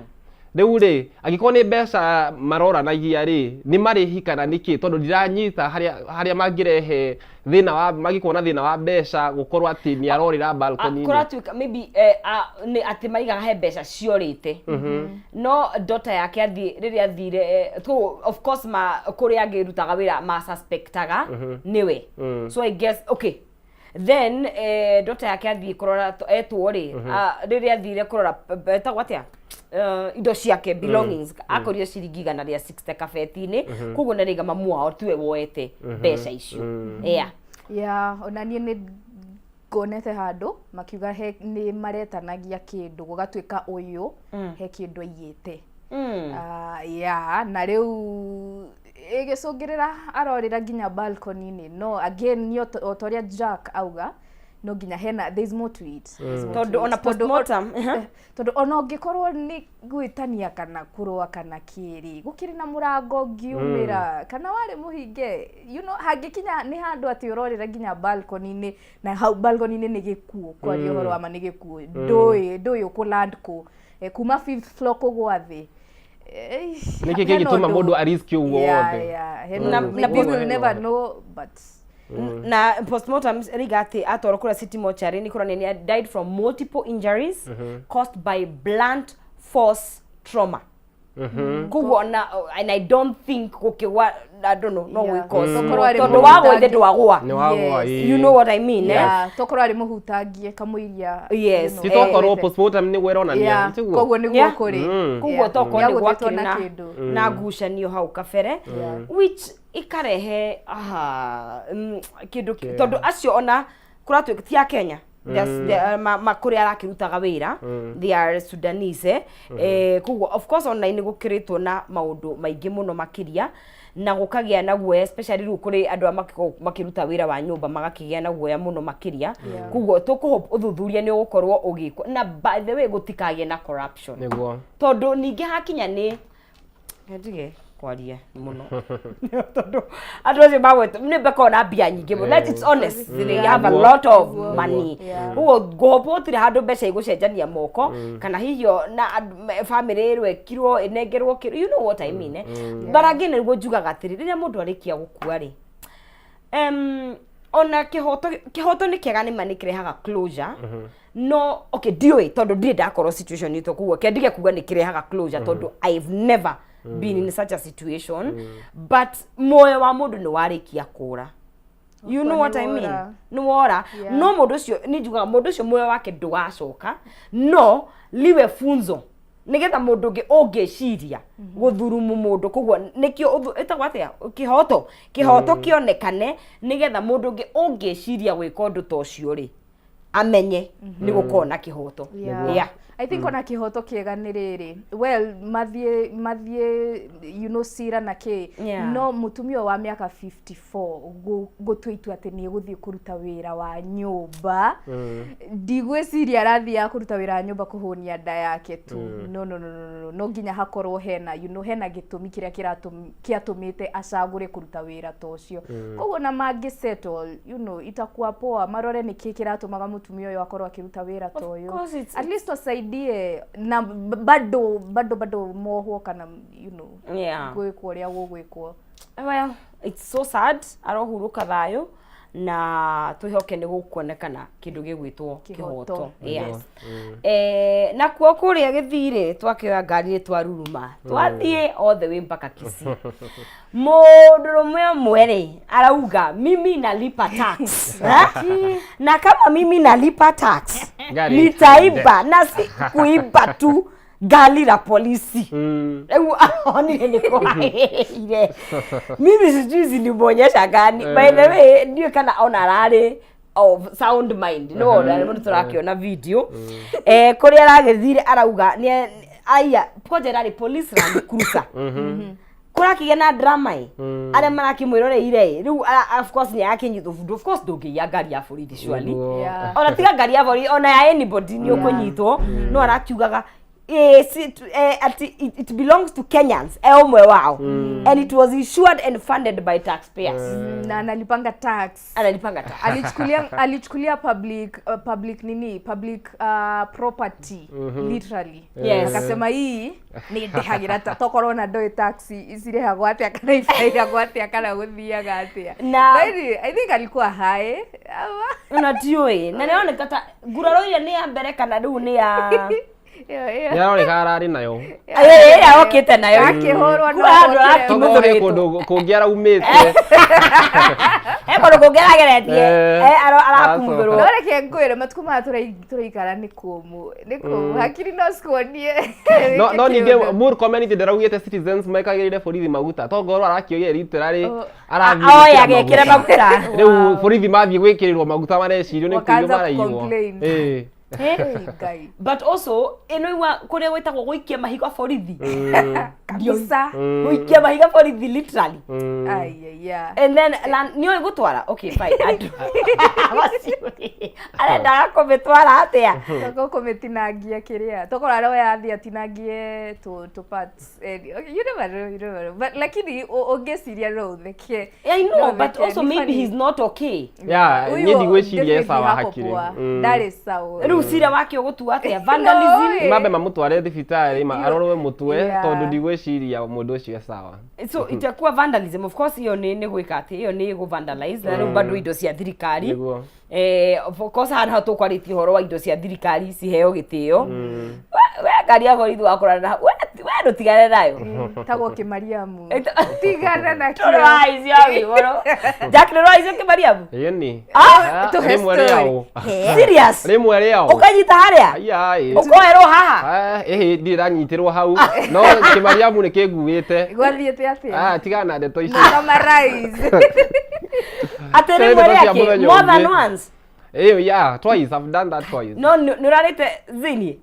Rĩu rĩ, angĩkorwo nĩ mbeca maroranagia rĩ, nĩ marĩhi kana nĩkĩ? Tondũ ndiranyita harĩa harĩa mangĩrehe thĩna wa mangĩkorwo na thĩna wa mbeca gũkorwo atĩ nĩ arorĩra balcony-inĩ. Kũratuĩka maybe nĩ atĩ maigaga he mbeca ciorĩte. No daughter yake athiĩ rĩrĩa athire of course ma kũrĩa angĩrutaga wĩra ma suspectaga nĩwe. So I guess okay. Then daughter yake athiĩ kũrora etwo rĩ, rĩrĩa athire kũrora etagwo atĩa indo ciake belongings akorire ciringi 160 kabeti-inĩ koguo nĩ rĩga mamu wao tiwe woete mbeca icio. Yeah. Yeah, ona niĩ nĩ ngonete handũ makiuga he nĩ maretanagia kĩndũ gũgatuĩka ũyũ he kĩndũ aiyĩte. Yeah, na rĩu ĩgĩcũngĩrĩra arorĩra nginya balcony-inĩ no again nĩ o ta ũrĩa Jack auga no nginya hena there is more to it. There is more Tondũ to it. Ona Tondũ postmortem, tondũ ona ũngĩkorwo nĩ gwĩtania kana kũrũa kana kĩrĩ gũkĩrĩ na mũrango ũngiumĩra kana warĩ mũhinge hangĩkinya nĩ handũ atĩ ũrorĩra nginya balcony-inĩ na hau balcony-inĩ nĩ gĩkuũ kwaria ũhoro wa ma nĩ gĩkuũ ndũĩ ũkũ-land kũ kuma fifth floor kũgwa thĩ. Nĩkĩ Hena kĩngĩtũma ũndũ. Mũndũ arisk ũguo wothe? Yeah, hena ũndũ. Na We will never know but Na postmortem riga atĩ atwarwo kũrĩa city mortuary nĩ kũronania nĩ died from multiple injuries caused by blunt force trauma. Koguo ona and I don't think gũkĩgwa I don't know no gwĩka Tokorwo arĩ tondũ wagwa ithe mũhutangie. ndwagwa. Nĩ wagwa, Yes. ĩĩ. You know what I mean, eh? Yeah, tokorwo arĩ mũhutangie kamũiria Yes. Ti tokorwo postmortem nĩguo ĩronania, tiguo? Koguo nĩguo kũrĩ. Koguo tokorwo nĩ Nĩagũthĩtwo gwakĩrĩ na na kĩndũ. na ngucanio hau kabere which ikarehe aha, kĩndũ tondũ acio ona kũratuĩka ti a Kenya. Kũrĩa arakĩrutaga wĩra they are Sudanese koguo of course online nĩ gũkĩrĩtwo na maũndũ maingĩ mũno makĩria na gũkagĩa na guoya especially rĩu kũrĩ andũ arĩa makoragwo makĩruta wĩra wa nyũmba magakĩgĩa na guoya mũno makĩria koguo tũkũhope ũthuthuria nĩ ũgũkorwo ũgĩkwo na by the way gũtikagĩe na corruption Nĩguo. Tondũ ningĩ hakinya nĩ ndige Kwaria mũno tondũ andũ acio magwetwo nĩ mbekorwo na mbia nyingĩ mũno. Let's it's honest, they have a lot of money. Ũguo ngombo gũtirĩ handũ mbeca igũcenjania moko kana hihi na family ĩrwekirwo ĩnengerwo kĩndũ, you know what I mean, eh? But again, nĩguo njugaga atĩrĩ, rĩrĩa mũndũ arĩkia gũkua rĩ, ona kĩhoto, kĩhoto nĩ kĩega, nĩ ma nĩ kĩrehaga closure, no okay, ndiũĩ tondũ ndirĩ ndakorwo situation ĩto, koguo kĩandige kuga nĩ kĩrehaga closure tondũ I've never been in such a situation, but muoyo wa mũndũ nĩ warĩkia kũra, you know what I mean? Nĩ nĩ wora. No mũndũ ũcio, nĩ njugaga mũndũ ũcio muoyo wake ndũgacoka, no liwe funzo nigetha mũndũ ũngĩ ũngĩciria gũthurumu mũndũ, koguo nĩkĩo ĩtagwo atĩa, kĩhoto, kĩhoto kĩonekane, nigetha mũndũ ũngĩ ũngĩciria gwĩka ũndũ ta ũcio rĩ, amenye nĩ gũkorwo na kĩhoto. I think ona kĩhoto kĩega nĩ rĩrĩ, well, mathiĩ mathiĩ cira na kĩ. No mũtumia ũyũ wa mĩaka 54 gũtua itua atĩ nĩ egũthiĩ kũruta wĩra wa nyũmba, ndigwĩciria arathiaga kũruta wĩra wa nyũmba kũhũnia nda yake tu. No, no, no, no, no, no nginya hakorwo hena hena gĩtũmi kĩrĩa kĩatũmĩte acagũre kũruta wĩra ta ũcio. Koguo na mangĩ settle, itakuwa poa marore nĩkĩ kĩratũmaga mũtumia ũyũ akorwo akĩruta wĩra ta ũyũ. Course At least wasaidie na bado bado bado mohwo kana gwĩkwo ũrĩa gũgwĩkwo. Well, it's so sad. Arohurũka thayũ na twĩhoke nĩ gũkuonekana kĩndũ gĩgwĩtwo kĩhoto. Kĩhoto, yes. Nakuo kũrĩa gĩthirĩ twakĩoya ngari nĩ twaruruma twathiĩ all the way mpaka Kisii. Mũndũrũme ũmwe rĩ arauga, "Mimi nalipa tax. Ha? Na kama mimi nalipa tax, Gari nitaiba na si kuiba tu, gari la polisi." Rĩu onire nĩ kwagĩrĩire. Mimi sijui zilimwonyesha gani, by the way, ndiũĩ kana ona ararĩ of sound mind, no ona mũndũ tũrakĩona video kũrĩa aragĩthire arauga nĩ aya kwanja ĩrarĩ police Land Cruiser, kũrakĩgĩa na drama ĩ, arĩa marakĩmwĩroreire ĩ, rĩu of course nĩ arakĩnyitwo. Of course ndũngĩiya ngari ya borithi surely. Ona tiga ngari ya borithi, ona ya anybody nĩ ũkũnyitwo. No arakiugaga ati it belongs to Kenyans, e ũmwe wao, and it was insured and funded by taxpayers. Na analipanga tax. Analipanga tax. Alichukulia public nini, public property literally. Akasema hii nĩ ndĩhagĩra ta tokorwo na ndoĩ tax icirĩhagwo atĩa kana ibairagwo atĩa kana gũthiaga atĩa. I think alikuwa high ama Ona ndiũĩ na nĩroneka ta nguraro ĩrĩa nĩ ya mbere kana rĩu nĩ ya ĩyo ĩyo. Nĩ aroneka ararĩ nayo. Ĩrĩa okĩte nayo. Akĩhũrwo no Kura handũ okire. Tokorwo he arakĩmũthũrĩtwo. kũndũ kũngĩ araumĩte. He kũndũ kũngĩ arageretie. Arakumũthũrwo. No reke ngwĩre, matukũ maya tũraikara nĩ kũmũ, nĩ kũmũ, hakiri no cikuonie. No ningĩ Murkomen ndĩraugĩte citizens mekagĩrĩre borithi maguta, tongorwo arakĩoire literally arathiĩ Oya gwĩkĩra agekĩra maguta. Rĩu borithi mathiĩ gwĩkĩrĩrwo maguta marecirio nĩ kũiywo Wakaanza maraiywo. kucomplain. Eh? Ngai. But also ĩno igua kũrĩa gwĩtagwo gũikia mahiga borithi. Kabisa. Gũikia mahiga borithi literally. Aiya. And then nĩ ũĩ gũtwara, okay fine, andũ macio arendaga kũmĩtwara atĩa? Toko kũmĩtinangia kĩrĩa tokorwo aroya athiĩ atinangie tũ parts. Okay, you never know, you never know, but lakini ũngĩciria no ũtheke. I know, No, but ũtheke. also Ni maybe funny. he's not okay. Yeah, Huyu niĩ ndigwĩciria e definitely sawa hako hakiri. poa. Ndarĩ sawa. Rĩu cira wake ũgũtua atĩa? Vandalism? No, Mambe mamũtware thibitarĩ arorwo mũtwe tondũ ndigwĩciria mũndũ ũcio e sawa. So itakuwa vandalism, of course. Iyo nĩ gwĩka atĩ iyo nĩ gũ vandalize na rĩu bado indo cia thirikari. Of course haha tũkwarĩtie ũhoro wa indo cia thirikari ciheo gĩtĩo. We ngari ya borithi wakorana na we ndũtigane nayo. Tagwo Kĩmariamu, tigana na Tũrĩ waicio wĩgũrũ Jack, nĩ waicio Kĩmariamu? Ĩni. Ah, tũhe Rĩmwe story. rĩao. Serious? Rĩmwe rĩao. Ũkanyita harĩa? Aya, ĩ. Ũkoerwo haha? Ah, ĩhĩ, ndirĩ ndanyitĩrwo hau no Kĩmariamu nĩ kĩnguĩte. Gwathiĩte atĩa? Ah, tigana na ndeto icio. Summarize. Atĩ Ndeto rĩmwe cia rĩake mũthenya more than ũngĩ. once? Ĩyo, yeah, twice, I've done that twice. No nĩ ũrarĩte thĩiniĩ?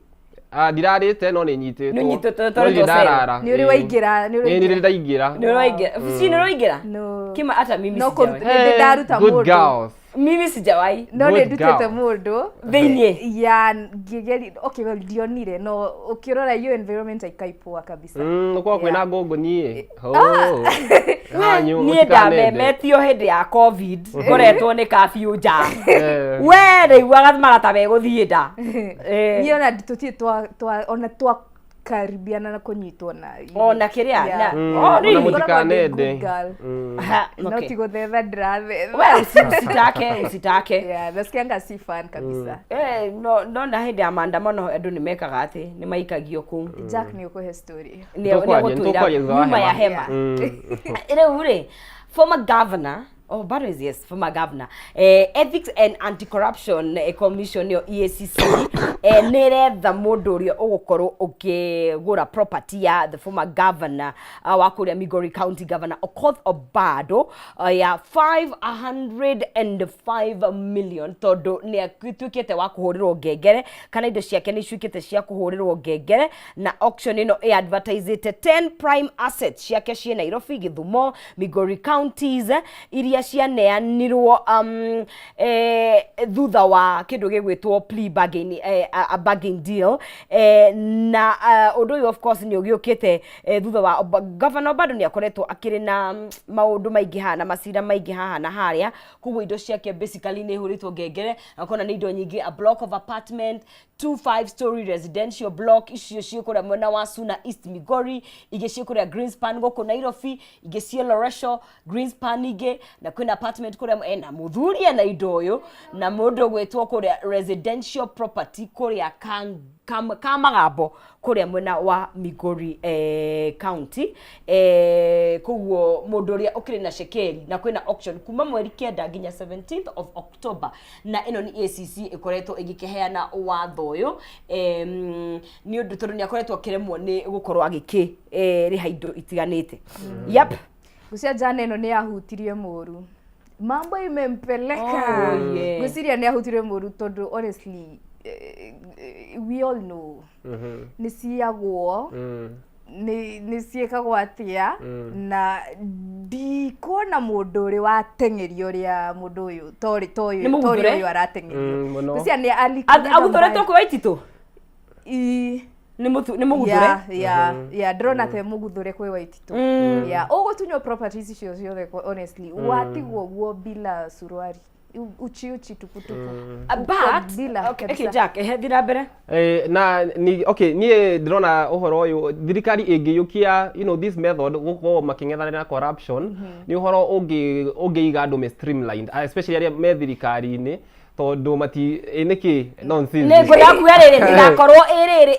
Ah, ndirarĩte no nĩ nyitĩtwo. Nĩ ũnyitĩtwo No tondũ ndirĩ ndarara. Nĩ ũrĩ waingĩra, nĩ ũrĩ Ĩ, nĩ ndĩ ndaingĩra. Nĩ ũraingĩra? Si nĩ ũraingĩra? No. Kĩma hata mimi No sijawahi. Nĩ ndaruta Good mũndũ. girls. Mimi sijawahi. No nĩ Good ndutĩte girl. mũndũ Thĩiniĩ? Ya, ngĩgeri, okay, well, ndionire, no ũkĩrora hiyo environment haikai poa kabisa. Gũkorwo kwĩna Yeah. ngũngũni Niĩ ndamemetio hĩndĩ ya COVID, ngoretwo nĩ kabiũ nja. We rĩiguaga marata megũthiĩ nda. Niĩ ona tũtirĩ ona twakaribiana na kũnyitwo na Ona kĩrĩa, Yeah. Oh, really? Ona Ngoragwo ndĩ mũtikanende. good girl. Ha, No okay. ti gũthetha ndĩrathetha. We usitake, usitake. Yeah, nasikianga si fun kabisa. Eh, no na hĩndĩ ya maandamano andũ nĩ mekaga atĩ nĩ maikagio kũu. Jack nĩ ũkũhe story. Tũkwaria- Nĩegũtwĩra tũkwaria thutha wa nyuma ya hema. hema. Rĩu rĩ, former governor, oh, bado is, yes, former governor, Ethics and Anti-Corruption Commission nĩyo EACC, nĩ ĩretha mũndũ ũrĩa ũgũkorwo ũkĩgũra property ya the former governor, wa kũrĩa Migori County, Governor Okoth Obado, ya 505 million, tondũ nĩ atuĩkĩte wa kũhũrĩrwo ngengere, kana indo ciake nĩ ituĩkĩte cia kũhũrĩrwo ngengere, na auction ĩno ĩ advertisĩte 10 prime assets ciake ciĩ Nairobi, Gĩthumo, Migori counties, iria cianeanirwo thutha wa kĩndũ gĩgwĩtwo plea bargain, a bargain deal, na ũndũ ũyũ of course nĩ ũgĩũkĩte thutha wa Governor bado nĩ akoretwo akĩrĩ na maũndũ maingĩ haha na macira maingĩ haha na harĩa, koguo indo ciake basically nĩ ihũrĩtwo ngengere, na kona nĩ indo nyingĩ, a block of apartment, 2 5-story residential block, icio ciĩ kũrĩa mwena wa Suna East Migori, ingĩ ciĩ kũrĩa Greenspan gũkũ Nairobi, ingĩ ciĩ Loresho Greenspan ingĩ, na kwĩna apartment kũrĩa ena mũthuri ena indo ũyũ na mũndũ ũgwĩtwo kũrĩa residential property kũrĩa Kamagambo kũrĩa mwena wa Migori county, koguo mũndũ ũrĩa ũkĩrĩ na cekeri, na kwĩna auction kuma mweri 9 nginya 17th of October, na ĩno nĩ ACC ĩkoretwo ĩgĩkĩheana watho ũyũ, nĩ ũndũ tondũ nĩ akoretwo akĩremwo nĩ gũkorwo agĩkĩ rĩha indo itiganĩte. Yep. Ngwĩciria jana ĩno nĩ yahutirie mũru, mambo imempeleka. Oh, yeah. Ngwĩciria nĩ yahutirie mũru tondũ honestly, we all know nĩ ciyagwo, nĩ ciĩkagwo atĩa, na ndikuona mũndũ ũrĩ wateng'erio ũrĩa mũndũ ũyũ torĩ Nĩ mũguthũre? torĩ ũyũ arateng'erio. Mũno. Ngwĩciria nĩ alikanyaga Aguthoretwo mbaya. kwĩ Waititũ? Ii. Nĩ mũguthũre? Yeah, ndĩrona te mũguthũre kwĩ Waititũ. Yeah, ũgũtunywo properties icio ciothe, honestly, watigwo guo bila suruari, uchi uchi tuputupu. But Bila okay, kabisa. okay, Jack, thiĩ na mbere. Na ni okay, niĩ ndĩrona ũhoro ũyũ thirikari ĩngĩiyũkia this method gũkorwo makĩng'ethanĩra na corruption, nĩ ũhoro ũngĩiga andũ me streamlined, especially arĩa me thirikari-inĩ, tondũ mati nĩkĩ nonsense. Nĩ ngwenda kuga rĩrĩ, ndĩgakorwo ĩ rĩrĩ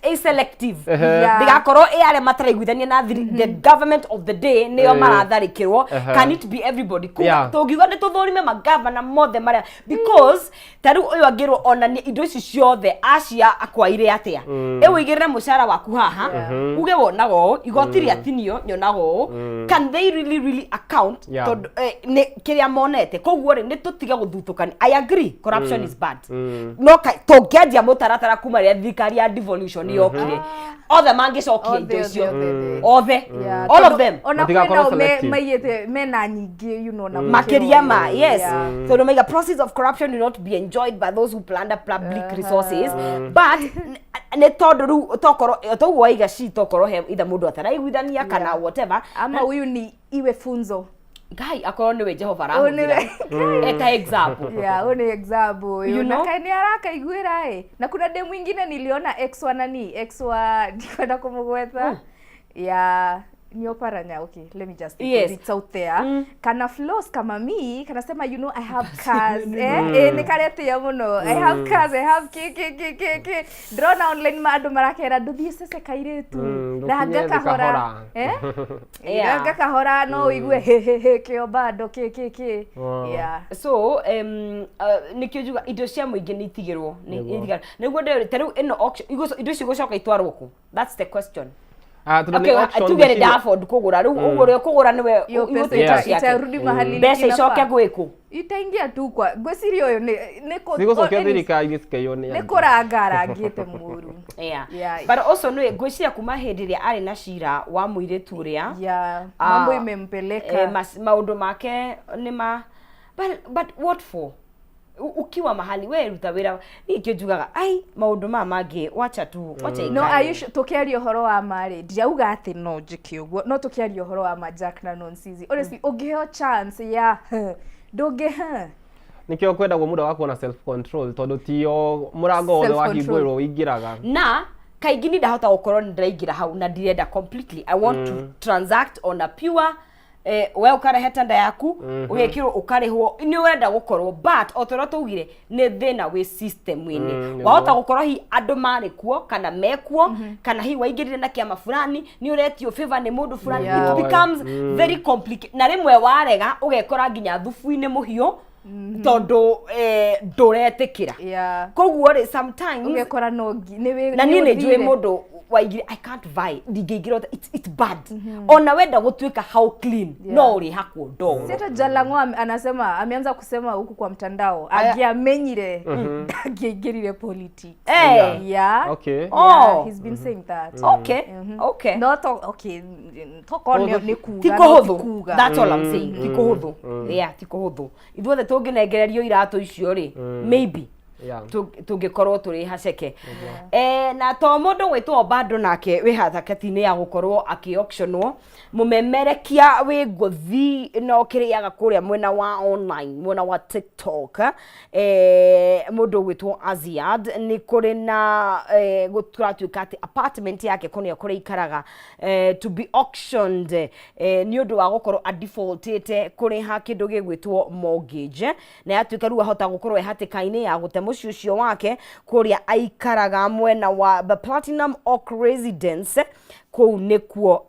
ĩ selective, ndĩgakorwo ĩ arĩa mataraiguithania na the government of the day nĩo maratharĩkĩrwo. Can it be everybody? Kuga tũngiuga nĩ tũthũrime magavana mothe marĩa, because ta rĩu ũyũ angĩrwo onanie indo ici ciothe acia akwaire atĩa, ĩwĩigĩrĩre mũcara waku haha, uge wonaga ũũ, igoti rĩatinio nyonaga ũũ, can they really really account? Tondũ nĩ kĩrĩa monete, koguo rĩ, nĩ tũtige gũthutũkania. I agree corruption is bad, no tũngĩanjia mũtaratara kuma rĩrĩa thirikari ya devolution yokire, othe mangĩcokia indo Othe, icio. othe, othe. Othe, Yeah, all of tondũ them. ona Matigakorwo kwĩnao selective. maiyĩte mena nyingĩ na Makĩria ma gũkĩra ũyũ. yes. Tondũ maiga proceeds of corruption will not be enjoyed by those who plunder public resources, but nĩ tondũ rĩu tokorwo toguo waiga ci tokorwo he itha mũndũ ataraiguithania kana whatever. Ama huyu ni iwe funzo. Ngai akorwo nĩwe Jehova Ũyũ arahũthĩra eta example. Yeah, huyu ni example huyu. You Na know? kae ni arakaiguĩra ĩ, na kuna dem mwingine niliona, ex wa nani, ex wa, ndikwenda kumugwetha, ya ni Oparanya. Okay, let me just think it's out there. Kana floss kama mi kanasema, you know, I have cars, nĩ karetĩa mũno, I have cars, I have k k k k k. Ndĩrona online ma andũ marakera ndũthiĩ cece kairĩtu Mm, na ndũkinye thĩ ngakahora kahora. Ngakahora no ũigue he he he kĩo bado k k k. Yeah. So nĩkĩo njuga indo cia mũingĩ nĩ itigĩrwo Nĩguo. nĩ nĩguo ta rĩu ĩno auction indo icio igũcoka itwarwo kũ? That's the question. Ah, tondũ nĩ Okay, auction tuge nĩ ngwĩciria- nda afford kũgũra rĩu, ũguo ũrĩa ũkũgũra nĩwe Hiyo pesa igũtuĩka ciake. itarudi mahali Mbeca inafaa. icoke gwĩkũ? Itaingia tu kwa, ngwĩciria ũyũ nĩ Cigũcokio thirikari-inĩ cikaiywo nĩ nĩ andũ. kũranga arangĩte mũru. Yeah. But also nĩ ngwĩciria kuma hĩndĩ ĩrĩa arĩ na cira wa mũirĩtu ũrĩa Yeah, Ah, mambo imempeleka. maũndũ make nĩ ma. But what for? Ukiwa mahali we ruta wĩra, niĩ kĩo njugaga ai maũndũ maya mangĩ wacha tu, wacha No ikare. are you sure? Tukiaria ũhoro wa ma rĩ, ndirauga atĩ no njĩke ũguo, no tũkĩaria ũhoro wa ma, Jack na Nonsizi, honestly, ũngĩheo chance ya ndũngĩ Nikio kwendagwo mũndũ agakorwo na self control, tondũ ti o mũrango wothe Self-control. wahingũrĩrwo ũingĩraga. Na kaingĩ ni ndahota gũkorwo nĩ ndĩraingĩra hau na ndirenda completely, I want to transact on a pure we ũkarehe tenda yaku, ũgekĩrwo, ũkarĩhwo, nĩ ũrenda gũkorwo, but o ta ũrĩa twaugire, nĩ thĩna wĩ system-inĩ. Wahota gũkorwo hihi andũ marĩ kuo kana mekuo, kana hihi waingĩrire na kĩama fulani, nĩ ũretio favor nĩ mũndũ fulani. It becomes very complicated, na rĩmwe warega ũgekora nginya thubu-inĩ mũhiũ, tondũ ndũretĩkĩra. Koguo rĩ, sometimes ũgekora no nĩ na niĩ nĩ njũĩ ũthire. Mũndũ waingire, I can't vie, ndingĩingĩra it's bad, ona wenda gũtuĩka how clean, no ũrĩhakwo ndoro. Si hata Jalango anasema, ameanza kusema huku kwa mtandao angĩamenyire ndangĩaingĩrire politics. Yeah. Yeah, he's been saying that. No to okay, tokorwo nĩ kuga Ti no kũhũthũ. ti kuga. That's all I'm saying, ti kũhũthũ. Yeah, ti kũhũthũ. Ithuothe tũngĩnengererio iratũ icio rĩ, maybe tũngĩkorwo tũrĩ haceke. Na to mũndũ gwĩtwo bado nake wĩ harakati-inĩ ya gũkorwo akĩ-auctionwo, mũmemerekia wĩ ngũthi no kĩrĩaga kũrĩa mwena wa online, mwena wa TikTok, mũndũ ũgwĩtwo Aziad, nĩ kũrĩ na kũratuĩka atĩ apartment yake kũrĩa kũrĩa ikaraga to be auctioned nĩ ũndũ wa gũkorwo adefaultĩte kũrĩha kĩndũ gĩgwĩtwo mortgage, na yatuĩka rĩu ahota gũkorwo e hatĩka-inĩ ya gũte mũciĩ ũcio wake kũrĩa aikaraga mwena wa the Platinum Oak Residence. Kũu nĩkuo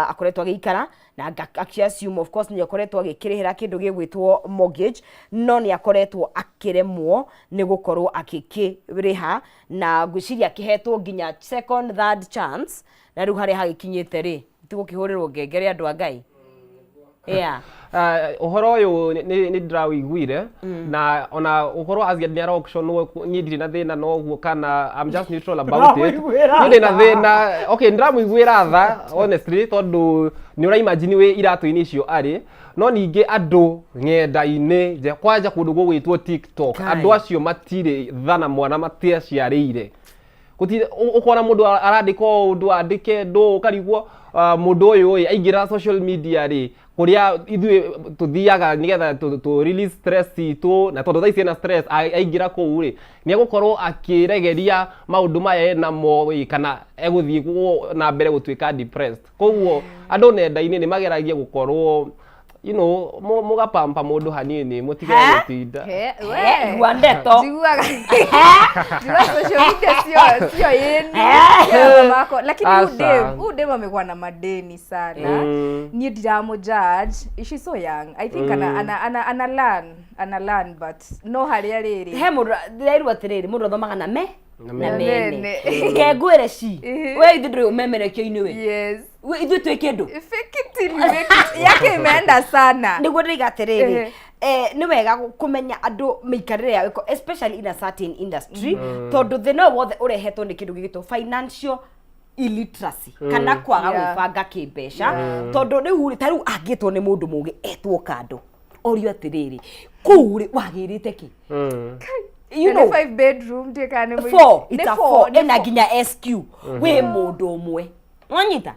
akoretwo agĩikara na akĩ-assume of course nĩ akoretwo agĩkĩrĩhĩra kĩndũ gĩgwĩtwo mortgage, no nĩ akoretwo akĩremwo nĩ gũkorwo akĩkĩrĩha, na ngwĩciria akĩhetwo nginya second, third chance, na rĩu harĩa hagĩkinyĩte rĩ, tigũkĩhũrĩrwo ngengere, andũ a Ngai, yeah. Ũhoro ũyũ nĩ ndĩrawĩiguire, na ona ũhoro Aziad nĩ ara-auctionwo, niĩ ndirĩ na thĩna noguo, kana I'm just neutral about it. Ndĩramũiguĩra. Niĩ ndĩ na thĩna, okay, ndĩramũiguĩra tha honestly, tondũ nĩ ũra imagine wĩ iratũ-inĩ icio arĩ. No ningĩ andũ ng'enda-inĩ kwanja kũndũ gũgwĩtwo TikTok, Kai. andũ acio matirĩ tha na mwana matiaciarĩire. Gũtirĩ ũkona mũndũ arandĩka o ũndũ andĩke ndũ, ũkarigwo mũndũ ũyũ ĩ aingĩra social media rĩ, kũrĩa ithuĩ tũthiaga nĩgetha tũ release stress citũ, na tondũ thaa ici ena stress, aingĩra kũu rĩ, nĩ egũkorwo akĩregeria maũndũ maya enamo ĩ, kana egũthiĩ na mbere gũtuĩka depressed. Koguo andũ nenda-inĩ nĩ mageragia gũkorwo mũgapampa mũndũ hanini, mũtige gũtinda. He, we. Igua ndeto. Njiguaga social media sio yenu, sio mamako, lakini huyu Asa. dem, huyu dem amekuwa na madeni sana. Niĩ ndiramũ judge, she's so young, I think ana learn, ana learn, but no harĩa rĩrĩ He mũndũ ndĩrairwo atĩrĩrĩ, mũndũ athomaga na me Na na mene. mene. Mene. Ke ngwĩre ci we ithuĩ ndũrĩ ũmemerekio-inĩ we. Yes. We, ithuĩ twĩ kĩndũ. Fake it till you make it yake imeenda sana. Nĩguo ndĩraiga atĩrĩrĩ, nĩ wega kũmenya andũ mĩikarĩre yao especially in a certain industry, tondũ thĩna ũyũ wothe ũrehetwo nĩ kĩndũ gĩgĩtwo financial illiteracy kana kwaga gwĩbanga kĩmbeca, tondũ rĩu rĩ, ta rĩu angĩtwo nĩ mũndũ mũgĩ etwo kando orio atĩrĩrĩ, kũu rĩ wagĩrĩte kĩ? You Na know, nĩ five bedroom, ndiĩ kana nĩ four, nĩ it's a four, four nĩ ĩna four. nginya SQ wĩ mũndũ ũmwe wanyita.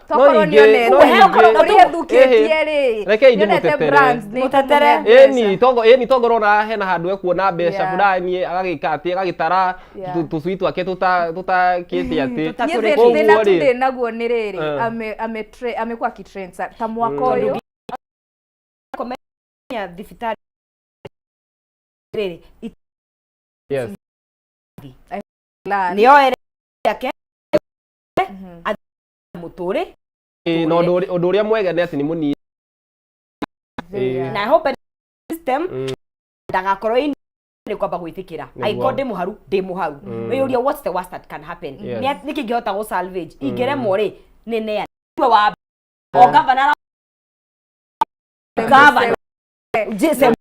Tokorwo No nĩonete ningĩ- ũrĩa thũkĩtie rĩ, Rekei nĩonete ndĩmũtetere. brands nĩ Mũtetere. ikũmũhe Ĩni mbeca. togo, ĩni togo rona hena handũ ekuona mbeca fulani, agagĩka atĩ agagĩtara tũcui twake tũtakĩte atĩ. Niĩ Koguo thĩna tu rĩ, ndĩ naguo nĩ rĩrĩ, amekuwa akitrend ta mwaka ũyũ. Ya thibitarĩ rĩrĩ Learn. Nĩo ere yake mũtũrĩ. Ĩ, na ũndũ ũrĩa mwega nĩ atĩ nĩ mũnini. Na I hope system ndagakorwo ĩ nĩ kwamba gwĩtĩkĩra. Angĩkorwo ndĩ mũharu, ndĩ mũharu, wĩyũria what's the worst that can happen? Nĩkĩ ingĩhota gũ salvage? Ingĩremwo rĩ, nĩ neana wa o gavana, gavana Jason.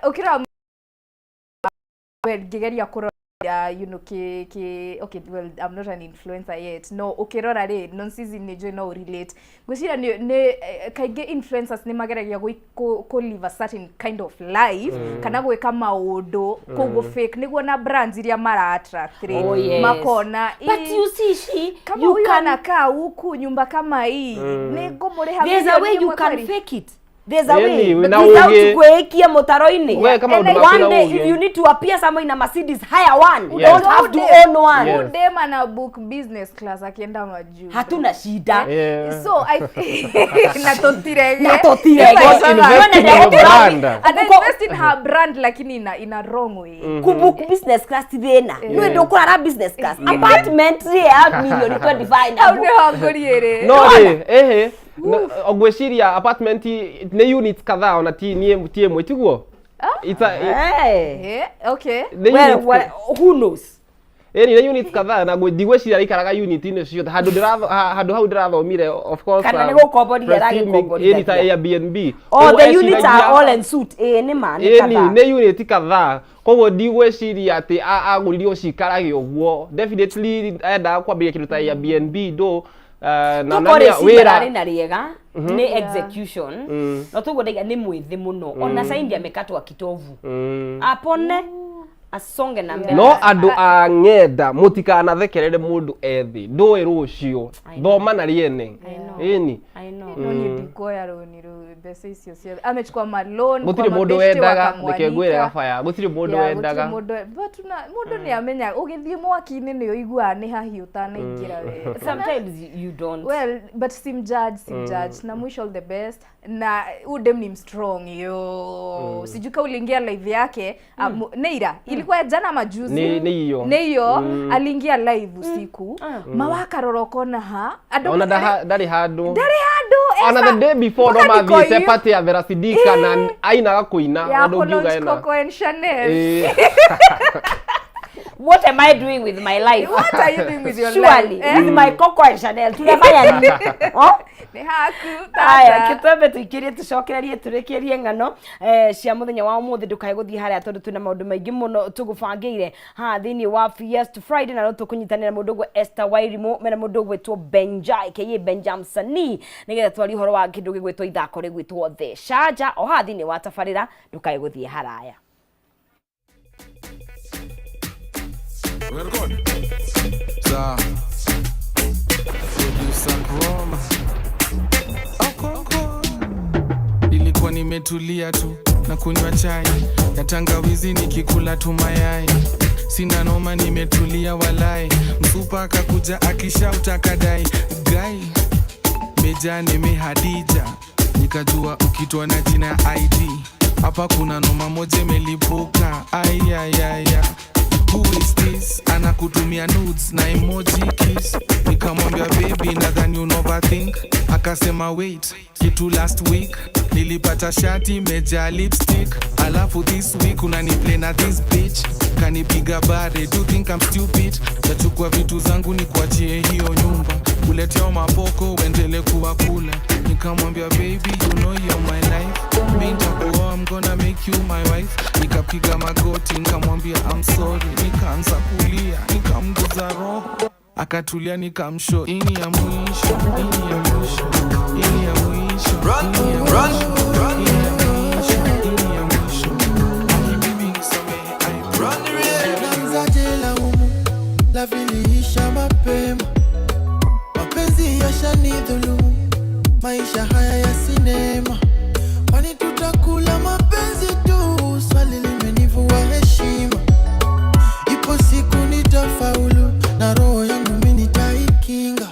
Ũkĩrora we ngĩgeria kũrora. You know, ki ki okay, well, I'm not an influencer yet, no ukirora ri Nonsizi nĩ njũĩ no relate. Ngwĩciria nĩ kaingĩ influencers nĩ mageragia kũ live a certain kind of life kana gwĩka maũndũ koguo fake nĩguo na brands iria mara attract rĩ Oh, yes. makona But you see, she kama you huyu can anakaa huku nyumba kama hii, nĩ ngũmũrĩha There's a milioni way you 1 can kweli. fake it. There's a Ĩni, way wĩna without ũgĩ. gwĩikia mũtaro-inĩ. We, kama ũndũ maku One na day ũgĩ. if you need to appear somewhere in a Mercedes, hire one. You don't have to own one. Udem ana book business class akienda majuu. Hatuna shida. So I na totirege. Na tũtirege. Because invest in your brand. Ana invest in her brand, lakini ina wrong way. Kubook business class ti thĩna. Nĩ ũndũ ũkũrara business class, apartment rĩ ya milioni 25 Hau nĩho ngũriĩ rĩ. No rĩ, ĩhĩ, ngwĩciria apartment nĩ units kadhaa, ona ti nĩ ti ĩmwe, tiguo? It's a, Hey. Eh, okay. Nĩ Well, units well, who knows? Ĩni nĩ units kadhaa, na ndigwĩciria araikaraga unit-inĩ ciothe handũ handũ hau ndĩrathomire, of course. Kana nĩ gũkomborithia presuming- aragĩkomborithia. ĩni ta Airbnb. Oh, Koguo the units are eciragia- all en suite. Ĩĩ, nĩ ma nĩ Ĩni kadhaa. nĩ unit kadhaa, koguo ndigwĩciria atĩ agũririe ũcikarage ũguo. Definitely endaga kwambĩrĩria kĩndũ ta Airbnb ndo na Tũkorwo na rĩciria wĩra rarĩ na rĩega nĩ execution, no toguo ndaiga nĩ mwĩthĩ mũno, ona saindi amekatwa kitovu, apone asonge na mbere. No andũ a ng'enda, mũtikanathekerere mũndũ ethĩ, ndũĩ rũciũ. Thoma na rĩene, ĩni. I know. No niĩ ndikuoya rũni rũu, mbeca icio ciothe amechukua malon. Gũtirĩ mũndũ wendaga, reke ngwĩre gabaya, gũtirĩ mũndũ wendaga. But mũndũ nĩ amenya ũgĩthiĩ mwaki-inĩ nĩ ũiguaga nĩ hahiũ ũtanaingĩra we. Sometimes you don't. Well, but sim judge, sim judge, na wish all the best. Na udem ni strong yo. Sijui kama uliingia live yake neira ilikuwa jana majuzi. Nĩ iyo. Nĩ iyo aliingia live usiku mawakarora ũkona ha andũ Ona ndarĩ handũ. Ndarĩ handũ. Ona the day before no mpaka niko mathiĩte hivi. party ya Vera Sidika na ainaga kũina ya na ndũngiuga kulaunch ena Coco and Chanel. What am I doing with my life? What are you doing with your Surely, life, eh? with my Coco and Chanel tunafanya nini? Oh? Nĩ haku Aya, tata. kĩtwambe tũikĩrie, tũcokererie, tũrĩkĩrie ng'ano cia mũthenya wa ũmũthĩ. Ndũkae gũthiĩ harĩa tondũ twĩna maũndũ maingĩ mũno tũgũbangĩire haha thĩinĩ wa Fiest Friday, na no tũkũnyitanĩra mũndũ ũgwe Esther Wairimũ mena mũndũ ũgwĩtwo Benja aka Benja Msanii, nĩgetha twarie ũhoro wa kĩndũ gĩgwĩtwo ithako rĩgwĩtwo The Sharjah o haha thĩinĩ wa tabarĩra. Ndũkae gũthiĩ haraya. Record. Sa. Producer Chroma. Okonkwo. Nilikuwa nimetulia tu na kunywa chai ya tangawizi, nikikula tu mayai, sina noma, nimetulia walai. Msupa akakuja akishauta akadai gai meja nime Hadija, nikajua ukitwa na jina ya ID hapa kuna noma moja imelipuka. Ayayaya, who is this anakutumia nudes na emoji kiss? Nikamwambia, "Baby, nadhani una overthink." Akasema, "Wait, kitu last week nilipata shati imejaa lipstick, alafu this week unaniplay na this bitch kanipiga bare. Do you think I'm stupid? Tachukua vitu zangu nikuachie hiyo nyumba, uletea mapoko uendele kuwakula." Nikamwambia, "Baby, you know you're my life, mi nitakuoa, I'm gonna make you my wife." Nikapiga magoti, nikamwambia, "I'm sorry." Nikaanza kulia, nikamguza roho akatulia, nikamshow ini ya mwisho, ini ya mwisho, ini ya mwisho, ini ya mwisho, ini ya mwisho, ini ya mwisho. Aki bibi nisamehe, I Naanzaje laumu la viliisha mapema, mapenzi yashanidhulumu, maisha haya ya sinema, kwani tutakula mapenzi tu? Swali limenivua heshima, ipo siku nitafaulu na roho yangu mimi nitaikinga.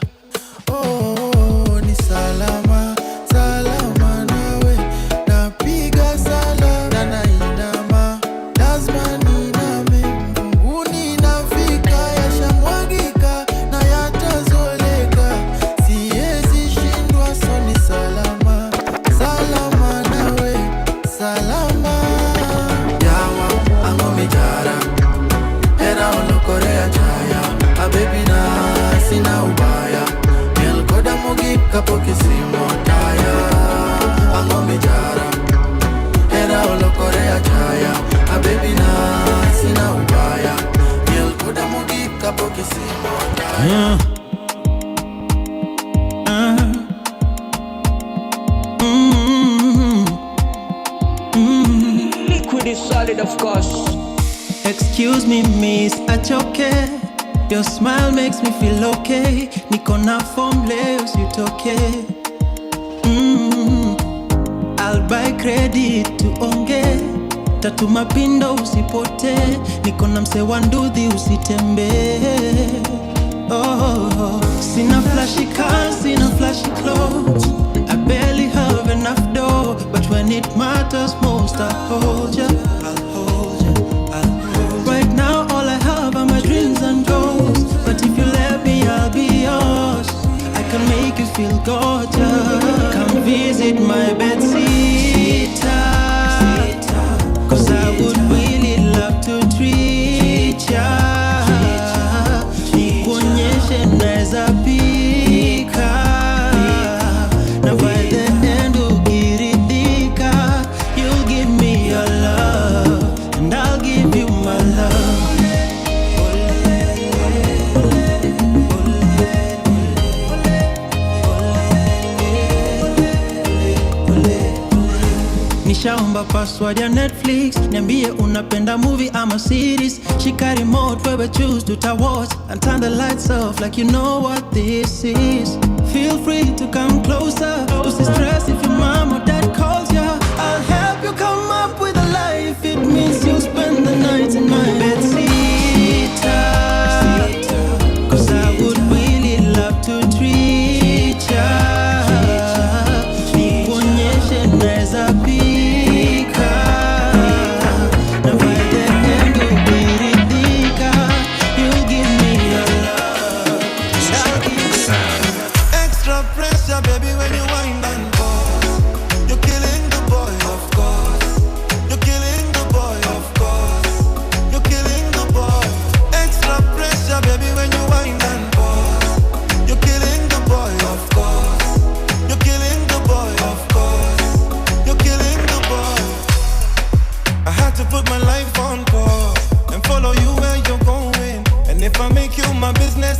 Oh, ni salama salama nawe, napiga sala na nainama, lazima niname, mbinguni nafika, yashamwagika na yatazoleka, siwezi shindwa, so ni salama. Liquid is solid, of course. Excuse me, miss, achoke. Your smile makes me feel okay. Niko na form leo usitoke. I'll buy credit tuonge. Tatuma pindo usipote. Niko na mse wa nduthi usitembee. Oh, sina flashy cars, sina flashy clothes. I barely have enough dough, but when it matters most, I'll hold ya. I'll hold ya. I'll hold ya. Right now, all I have are my dreams and goals. But if you let me, I'll be yours. I can make you feel gorgeous. Come visit my bedsitter, 'cause I would really love to treat ya. Nikuonyeshe naeza pika, na by the end ukiridhika, you'll give me your love and I'll give you my love. Nishaomba password ya Netflix, niambie unapenda movie ama series. Shika remote wewe choose tuta watch and turn the lights off like you know what this is. Feel free to come closer, usi stress if your mom or dad calls ya. I'll help you come up with a lie if it means you'll spend the night in my bedsitter, 'cause I would really love to treat ya. Nikuonyeshe naeza pika, na by the end ukiridhika, you'll give me your love. Extra pressure, baby, when you wind and pause. You're killing the boy, of course. You're killing the boy, of course. You're killing the boy. Extra pressure, baby, when you wind and pause. You're killing the boy, of course. You're killing the boy, of course. You're killing the boy. I had to put my life on pause and follow you where you're going. And if I make you my business,